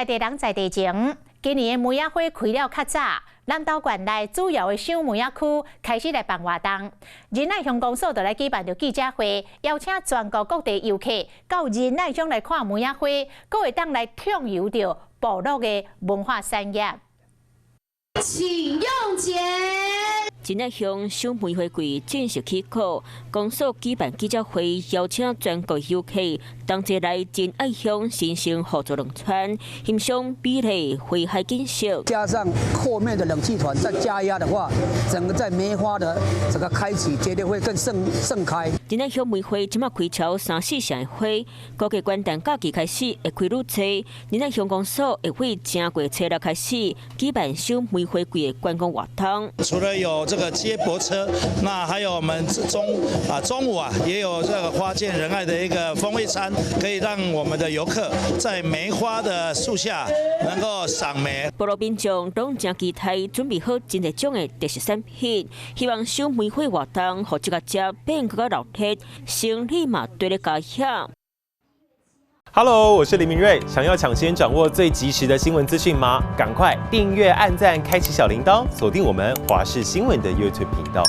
在地人在地情，今年的梅仔花開了較早，南投縣內主要的賞梅仔區開始來辦活動。仁愛鄉公所就來舉辦著記者會，邀請全國各地遊客到仁愛鄉來看梅仔花，閣會當來暢遊著部落的文化產業。請用錢。仁愛鄉賞梅花季正式起鼓，公所舉辦記者會，邀請全國遊客同齊來仁愛鄉欣賞互助農村，欣賞美麗花海景色。加上後面的冷氣團再加壓的話，整個在梅花的這個開啟絕對會更盛開。仁愛鄉梅花這馬開超三四成的花，估計元旦假期開始會開愈濟。仁愛鄉公所會為正月初六開始舉辦賞梅花季的觀光活動。除了有這個接駁車，那還有我們中午啊，也有這個花見仁愛的一個風味餐，可以讓我們的遊客在梅花的樹下能夠賞梅。部落民眾攏誠期待，準備好真濟種的特色產品，希望賞梅花活動，予這个遮變閣較熱鬧，生意嘛綴咧加響。 Hello，我是林明瑞。想要搶先掌握最及時的新聞資訊嗎？趕快訂閱、按讚、開啟小鈴鐺，鎖定我們華視新聞的 YouTube 頻道。